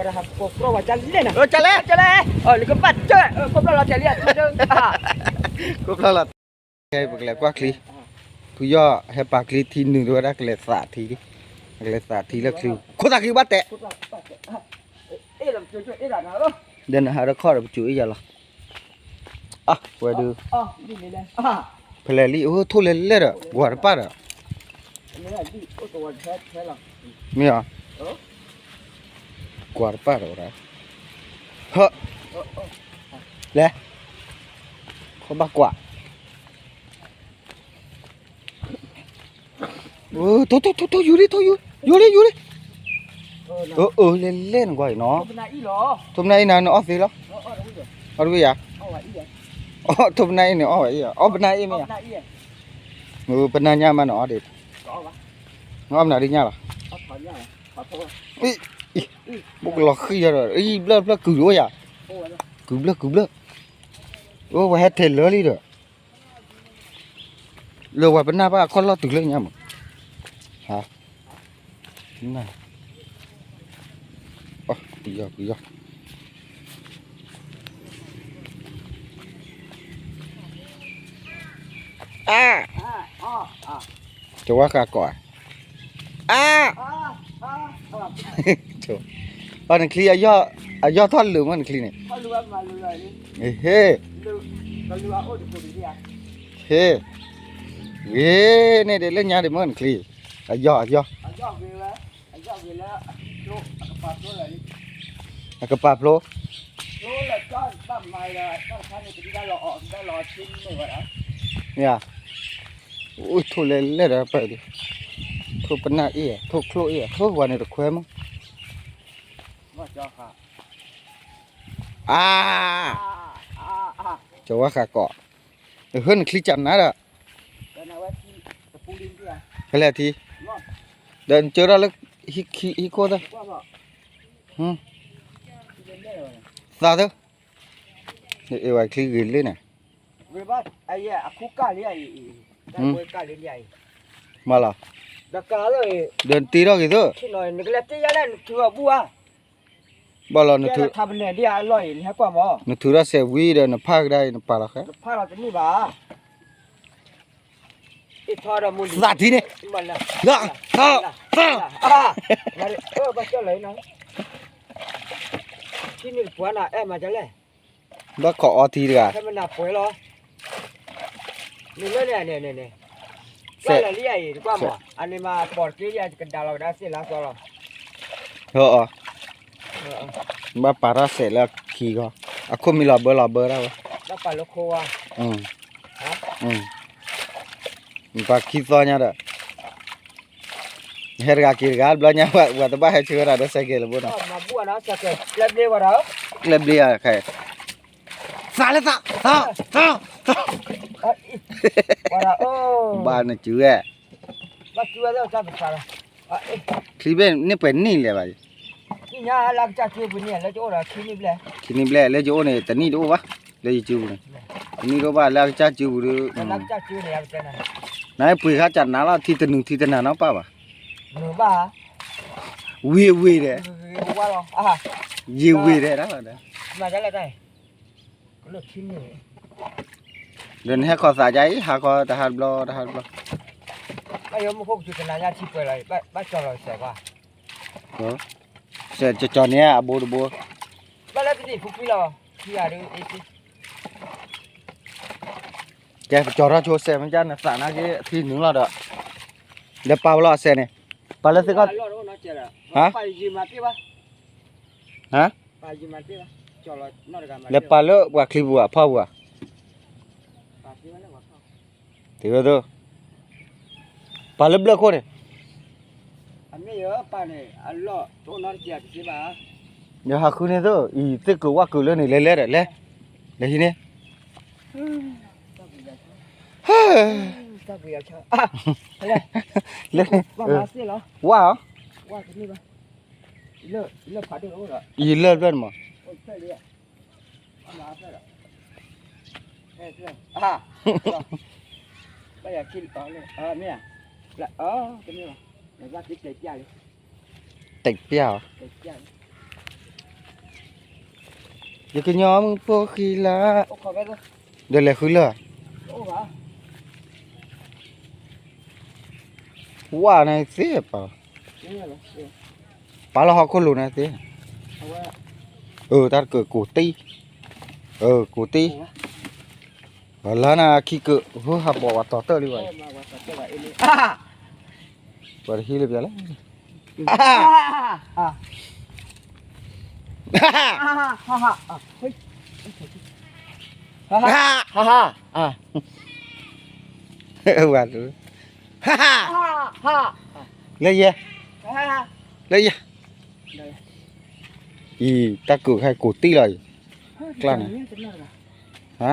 ကိးဖျီၣ်ဝဲကလဲၣ်နၤ, ကလဲၣ်, ကလဲၣ်, လၢကဘၣ်ကၢ, ကိးဖျီၣ်လီၤတဲာ်လံ, ကိးဖျီၣ်လီၤ, ခဲအံၤပကလဲၤကွၢ်ချံ, ဖုယီၢ်ဟဲပာ်ချံထံနုာ်တဝဲဒၣ် ကလဲၤသးထံ, ကလဲၤသးထံလၢချံ, ခိၣ်သးက့ၤဘၣ်တဲာ်, ဒီးနဟးထီၣ်ခီၣ်ဒီးပစိၤအ့ၣ်ယၤလီၤ, အဝဲဒုး, ဖဲလဲၣ်လံ, အိၣ်ထိၣ်လဲၣ်လဲၣ်ဒီး ကွၢ်တပၣ်ဒီး, မ့ၢ်ဧါ, ကွၢ်တပၣ်ဒီးဝဲဒၣ်, ဟၢ, လဲၤ, ခီဘၣ်ကွၢ် ထိၣ်ထိၣ်ထိၣ်ထိၣ် ယူၤလံ ထိၣ်ယူၤ, ယူၤလံ ယူၤလံ, အၢ အၢ လဲၤလဲၤနကွၢ်အံၤနီၤ, ထိၣ်ပနၢ်အံၤနၤ နအီၣ်သ့လီၤ, အီၣ်တဝံၣ်ယၤ, ထိၣ်ပနၢ်အံၤန့ၣ် အီၣ်ဝဲအံၤ, အီၣ်ပနၢ်အံၤမ့ၢ်ယၤ, ပနၢ်ညါမးနအီၣ်ဒံး, နအီၣ်ပနၢ်ဒ်ညါလီၤ, ဘိကလီၤဃံၤယၤဒီး အံၤဘျၢဖျၢၣ်ကုၤတအိၣ်ယၤ, ကုၤဘျၢ ကုၤဘျၢ, အိၣ်ဝဲဟဲထဲးလၢလံဒီး လၢဝဲပနၢ်ဘၣ်အခီၣ်လီၢ်တုၤလၢညါမး, ဟါ, ပယီၤ ပယီၤ, အါ, ကဝါဃးကိးဧါ, အါ, အနချံ, အယီၢ်ထီၣ်လုာ်မ့ၢ်နချံန့ၣ်, ဟ့ၣ်, ဟ့ၣ်, ဂ့ၤန့ၢ်ဒံးလၢညါဒံးမ့ၢ်နချံ, အယီၢ် အယီၢ်, အကပာ်ဖျိ, မ့ၢ်ဧါ, အိၣ်ထိၣ်လဲၤလဲၤဒီးပၢၢ်ဒံး, ထိၣ်ပနၢ်အ့ၣ်, ထိၣ်ချိၣ်အ့ၣ်, ထိၣ်ပှၤန့ၣ်တခွဲမး, အါ, ကဝါဃးကိး, ဟၢနချံကနၤဒီး, ဖဲလဲၣ်ထံ, ဒီးနကၢထီၣ်လၢဟံၣ်ခိၣ်သၢ, သးသၢ, နအ့ၣ်ဝဲချံဂ့ၤလံန့ၣ်, မးလီၤ, ဒီးနတ့ထီၣ်ဂ့ၤသၢ, ဘၣ်လီၤ, နထုးထီၣ်စဲးဝံၤဒီးနဖးကဒါအံၤ နပာ်လီၤဃဲ, သးထံန့ၣ်, သး, သး, ဘၣ်ခိးအီထံတဂၤ, နလၢန့ၣ်, စဲး, အန့ၣ်မးပိာ်တက့ၢ် ကဒါလီၤဝဲဒၣ်သ့ၣ်လၢအသီလီၤ, ဘၣ်ပာ်ထီၣ်စဲးလၢခံဂီၢ်, အခိၣ်မံလီၤဘၢလီၤဘၢဒၣ်ဝဲ, ဘၣ်ပာ်လၢခိဝါ, ပာ်ခံသီညါဒီး, ဟဲတဂၤက့ၤတဂၤ တဘျီညါ ပှၤတဘၣ်ဟဲဆှၢဝဲဒၣ်ဒီးစဲးကဲးလၢၤဘိနီၤ, ကျဲဘျ့ဝဲဒၣ်, ကျဲဘျ့ယၤခဲ, သးလၢသး, သး, သး, သး, ဘၣ်နစုဝဲ, ချံဘ့ၣ်န့ၣ်ပှဲၤနံၣ်လဲၣ်ဘၣ်, ခံနံၣ်ဘျဲၣ် လၢယအိၣ်န့ၣ် တနံၣ်တအိၣ်ဘၣ်, လၢယစုပူၤန့ၣ်, တနံၣ်တအိၣ်ဘၣ် လၢအကစၢ်စုပူၤဒီး, နပှ့ၤခါကနၤလီၤ ထံတနုာ်ထံတနၤနီတပၣ်ဘၣ်, ဝ့ၤဝ့ၤဒဲး, ယ့ၤဝ့ၤဒဲးဒၣ်လီၤ, ဒီးနဟဲခီသးဒ်အံၤ ဟးခီတဟးတဘျီ တဟးတဘျီ, ဘၣ်ယိၣ်မူခိၣ်ကစူၤတနၤညါထံပှဲၤလီၤ, ဘၣ်ကၠီၤလီၤစဲးကွၢ်, စဲးကၠီၤန့ၣ်အဘိတဘိ, ဘၣ်လၢတနံၣ်ဖူဖှံလီၤ, ထံဂၤဒုးအ့ၣ်, ကဲ ပကၠီၤထီၣ်ဆိစဲးမ့ၢ်ကၢ်နသးနာ်က့ထံနုာ်လီၤဒီး, လဲၤပာ်ဝဲလီၤအစဲးန့ၣ်, ပာ်လၢသ့ၣ်ခီ, ဟါ, ဟါ, လဲၤပာ်လၢပှၤချံပူၤအဖီပူၤဧါ, တ့ဝဲသိ, ပာ်လၢဘျၢၣ်ခိၣ်န့ၣ်, ယဟးဃုန့ၢ်သိ, အံၤသ့ၣ်ကုာ်ဝၣ်ကုာ်လၢန့ၣ် လဲၤလဲၤဒီးလဲၤ, လဲၤဟံးန့ၢ်, လဲၤ, ဝၣ်ဧါ, ယလၢၢ်ဘျၢၣ်န့ၣ်မး, တဲာ်ပျၢ်ဧါ, တဲာ်ပျၢ်ဧါ, တဲာ်ပျၢ်ဧါ, တဲာ်ပျၢ်ဧါ, တဲာ်ပျၢ်ဧါ, တဲာ်ပျၢ်ဧါ, တဲာ်ပျၢ်ဧါ, ယကညီမုၣ်ဖိဃံလၤ, ဒီးလဲၤဃုလၢ်, ဝါန့ၣ်သ့ပာ်, ပာ်လီၤဟီၣ်ခိၣ်လိၤန့ၣ်သ့, တၢ်တကၢၢ်ကိးတံၢ်, ကိးတံၢ်, လၢနၤခံကၢၢ် ဟိဟးဘီၣ်ဝဲတီၤတၢၢ်လံဘၣ်, ပှၤတဟံးလၢပျၢၤလဲၣ်. ဝါ, လၢယဲ, လၢယဲ, အံၤ တၢ်ကိးခါကိးတံၢ်လီၤအံၤ, ကျါန့ၣ်, ဟါ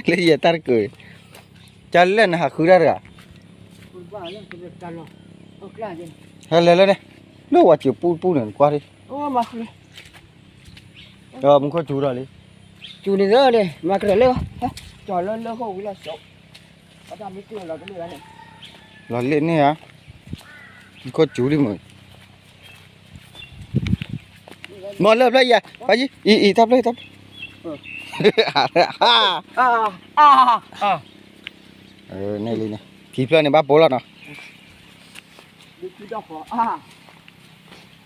လၢယဲတၢ်တကိး, ကလဲၣ်နဟးဃုတၢ်တဂၤ, ဟဲလဲၤလၢန့ၣ်, လၢဝဲစၢၤပူပူန့ၣ် နကွၢ်ဒံး, မူခိၣ်စူၤဒီးလံ, စူၤန့ၣ်သၢန့ၣ် မၤကရၢၢ်လၢ, ကၠီၤလၢလၢဟိဝံၤလီၤ, လီၤလ့ၣ်န့ၣ်ဧါ, မူခိၣ်စူၤလံမ့ၢ် မ့ၢ်လၢဖျၢၣ်ယၤ, အံၤ အံၤ တၢ်ဖျၢၣ် တၢ်ဖျၢၣ်, န့ၣ်လံန့ၣ် ခံဖျၢၣ်န့ၣ် ဘၣ်ပိာ်လီၤနီၤ,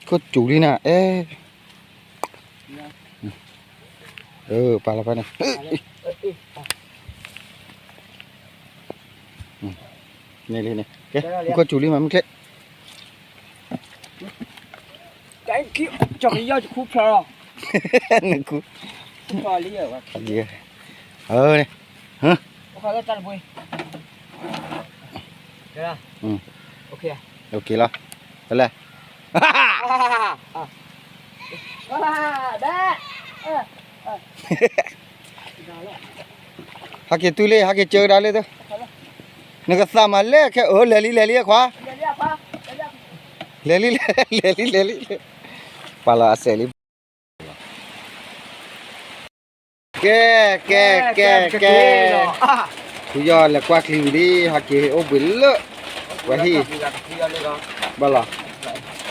ခိၣ်စူၤလံနၤ, အဲ ပာ်လီၤဖဲန့ၣ်, န့ၣ်လံန့ၣ် ကဲ ခိၣ်စူၤလံမး မ့ၢ်ချ့, နခူ, န့ၣ်, လီၤ, ဟးက့ၤတုၤလံ ဟးက့ၤစၢကဒါလံ, နကသးမၤလဲၣ်ခဲအၢ လဲၤလံ လဲၤလံခွါ, လဲၤလံ လဲၤလံ လဲၤလံ, ပာ်လီၤအစဲးလံ, ကဲ ကဲ ကဲ ကဲ, ဖုယီၢ်လဲၤကွၢ်ချံဝံၤလံ ဟးက့ၤအိၣ်ဘှံးလၢ ပှၤဟံၣ်, ဘၣ်လီၤ,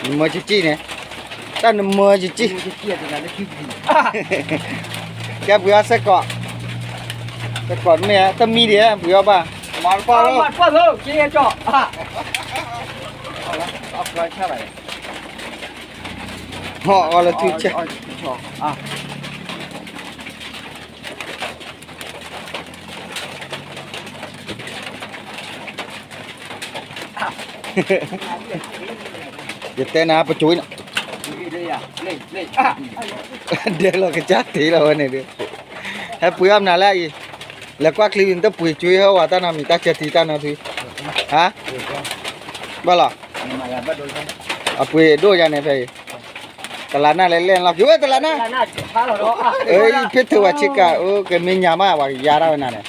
နမၢကစံၣ်န့ၣ်, တၢ်နမၢကစံၣ်, ကဲပှ့ၤအီၣ်စဲးကိး, စဲးကိးမ့ၢ်တမံၤဒံး ပှ့ၤအီၣ်ဘၣ်, ဟီၣ်အီၣ်လၢထူဆဲး ယတဲနၤ ပစိၤအံၤန့ၣ်, ဒဲလီၤကစၢ်တ့လီၤဝဲန့ၣ်ဒီး, ဟဲပှ့ၤအီၣ်မနုၤလဲၣ်အံၤ, လဲၤကွၢ်ချံဝံၤ နတပှ့ၤကွံာ်ဟဲဝဲတၢ်နီတမံၤ တၢ်ဆၢထံတၢ်နီထံ, ဟါ, ဘၣ်လီၤ, အပှ့ၤဒိၣ်ယၤန့ၣ်ဖဲအံၤ, တလးနၢ်လဲၤလဲၣ်လီၤ က့ၤဝဲတလးနၢ်, ဖ့ၣ်ထၢၣ်ဝဲဆ့ကၤ အိၣ်ကမ့ၢ်ညါမး ပှၤကယါဒၣ်ဝဲနၤန့ၣ်,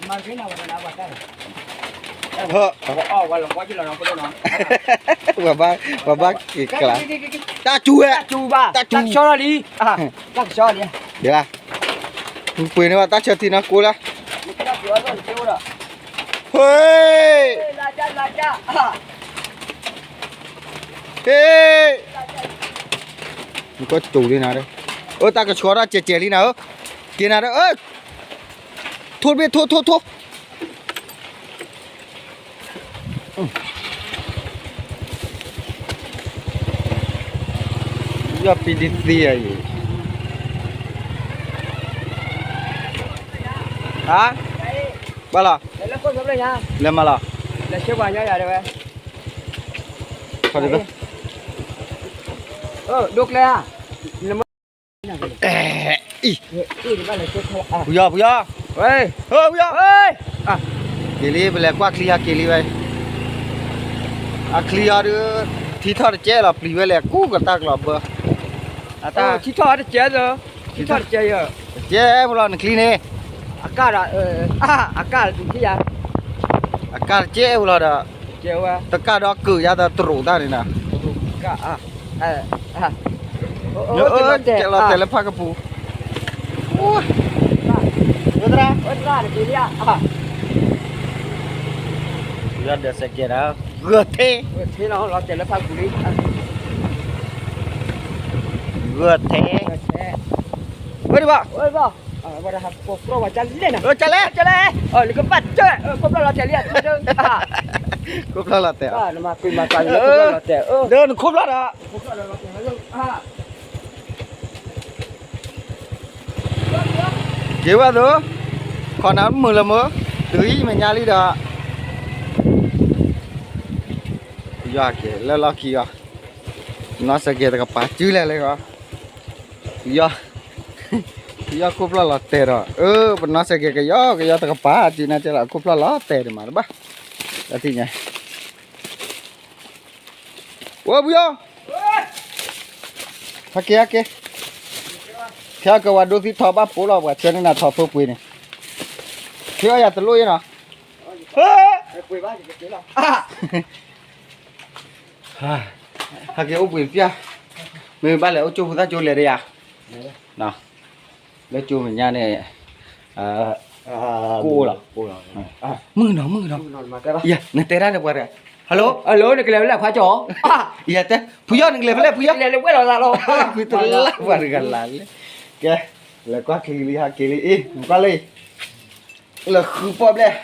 ပှၤဘၣ်က့ၤကျါ, တၢ်စူၤဝဲ, တၢ်စူၤ, ယၤ, ပှ့ၤန့ၢ်ဝဲတၢ်ဆၢထံနီကိလၢ, ဟ့, ဟ့, နကစူၤလံနၤဒီး, အၢ တၢ်ကဆှီထီၣ်စဲးစဲးလံနၤဧၢ, က့ၤနၤဒီး အၢ ထိၣ်တဘ့ၣ် ထိၣ် ထိၣ် ထိၣ်, ယီၢ်ပံဒံသံအံၤ, ဟါ, ဘၣ်လီၤ, လဲၤမးလီၤ, ဒိၣ်ကျဲဧါ, ပူၤယီၤ ပူၤယီၤ, ပူၤယီၤ, က့ၤလံ ပလဲၤကွၢ်ချံဟးက့ၤလံဝဲ, အချံအီၤဒုး ထံထီၣ်တကဲလီၤ ပျံၤဝဲလဲၣ်ကူကတၢ်ကလီၤဘၢ, အတၢ် ထံထီၣ်တကဲ, ထံထီၣ်တကဲ, တကဲဖိလီၤ နချံန့ၣ်, အကၢ်ဒီး, အကၢ်တကဲ, အကၢ်တကဲဖိလီၤဒီး, တကၢ်ဒီးကုာ်ယါသးတရူးတၢ်န့ၣ်နၤ, ကဲလီၤတဲာ်လၢဖးကပူၤ, ဒီးစဲးကဲးဒီး, ဂၢၢ်ထဲ, လီၤတဲာ်လၢဖးကပူၤလံ, ဂၢၢ်ထဲ, ဝဲဒၣ်ဘၣ်, ဝဲဒၣ်, ကၠလဲၣ်, ကၠလဲၣ်, လၢကဘၣ်တၢၢ်, ခိၣ်ဖျီၣ်လီၤတဲာ်လံ, ခိၣ်ဖျီၣ်လီၤတဲာ်, လၢနခိၣ်ဖျီၣ်ဒီး က့ၤဝဲသိး, ခီနၤမုာ်လၢမုာ်, တုၤအံၤမဲာ်ညါလံဒီး, ယွၤက့ၤလၢလီၢ်ခံအီၤ, နီၢ်စဲးကဲးတကပၤစုလဲၣ်လၢဂီၤ, ယီၢ်ခိၣ်ဖျီၣ်လီၤတဲာ်ဒီး, အၢ ပနီၢ်စဲးကဲးကယီကယီတကပၤစုန့ၣ်လီၤ, ခိၣ်ဖျီၣ်လီၤတဲာ်ဒံးမးတဘၣ်, တၢ်သ့ၣ်ညါ ဝဲပယီၤ, ဟဲက့ၤ ဟဲက့ၤ, ခဲကဝၤဒိသံထီၣ်ဘၣ်ပိာ်လီၤ ပှၤဆှၢန့ၢ်နၤထီၣ်ဖိပှ့ၤန့ၣ်, ဖဲအီယၤတလိၣ်အံၤနီၤ, ဟဲက့ၤအိၣ်ပှ့ၤပျၢ်, မ့ၢ်ဘၣ်လဲၣ်အိၣ်ကၠိဖိသၣ်ကၠိလဲၤဒီးယၤ, လၢကၠိမဲာ်ညါန့ၣ်, ကိၣ်လီၤ, မုၣ်ကနီၤ မုၣ်ကနီၤ, နတဲဒၣ်လၢပှၤတဂၤ, hello hello နကလဲၤဖဲလဲၣ်ခွါကၠီ, ယတဲ ဖုယီၢ်နကလဲၤဖဲလဲၣ်ဖုယီၢ်, လဲၤလၢဝဲၢ်လီၤလၢ်လီၤ, ဖုတလၢပှၤတဂၤလၢ်လၢ်, ကဲ, လဲၤကွၢ်ချံလံ ဟဲက့ၤလံအံၤ နကွၢ်လၢအံၤ, လၢဃုပီၣ်ဘျဲၣ်